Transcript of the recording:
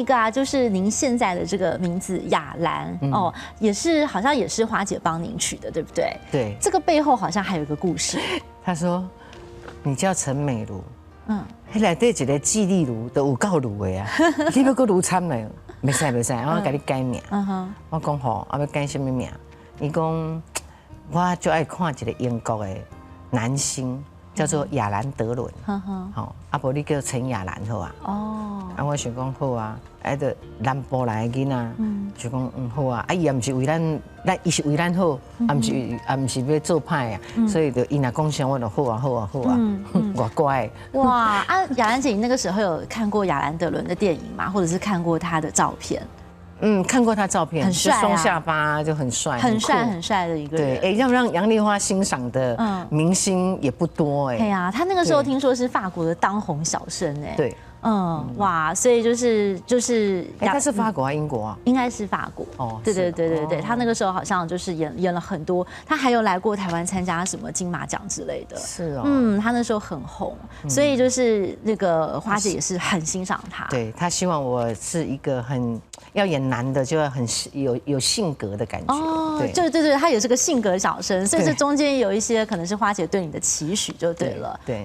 一个啊，就是您現在的這個名字雅蘭哦，也是好像也是花姐幫您取的，對不對？對。這個背後好像還有一個故事。她說：“你叫陳美如，彼內底一個紀麗如都有夠如的啊，你欲閣如參咧？袂使袂使，我共你改名。我講好，啊欲改啥物名？伊講我就愛看一個英國的男星，叫做亞蘭德倫。吼，啊無你叫陳亞蘭好啊？哦，啊我想講好啊，啊就南部來的囡仔，就講嗯好啊，啊伊也毋是為咱，咱伊是為咱好，啊毋是啊毋是欲做歹啊，所以就伊若講啥我就好啊好啊好啊，偌乖。哇啊，雅蘭姐，你那個時候有看過亞蘭德倫的電影嗎？或者是看過他的照片？嗯，看過他照片，很帥啊，雙下巴就很帥，很帥很帥的一個人。對，哎，要讓楊麗花欣賞的明星也不多哎。對啊，他那個時候聽說是法國的當紅小生哎。對。哇，所以就是，哎，他是法國還是英國啊？應該是法國。哦，對對對對對，他那個時候好像就是演了很多，他還有來過台灣參加什麼金馬獎之類的。是哦。嗯，他那時候很紅，所以就是那個花姐也是很欣賞他。對，他希望我是一個很要演男的，就要很有性格的感覺。哦，對對對，他也是個性格小生，所以這中間有一些可能是花姐對你的期許就對了。對。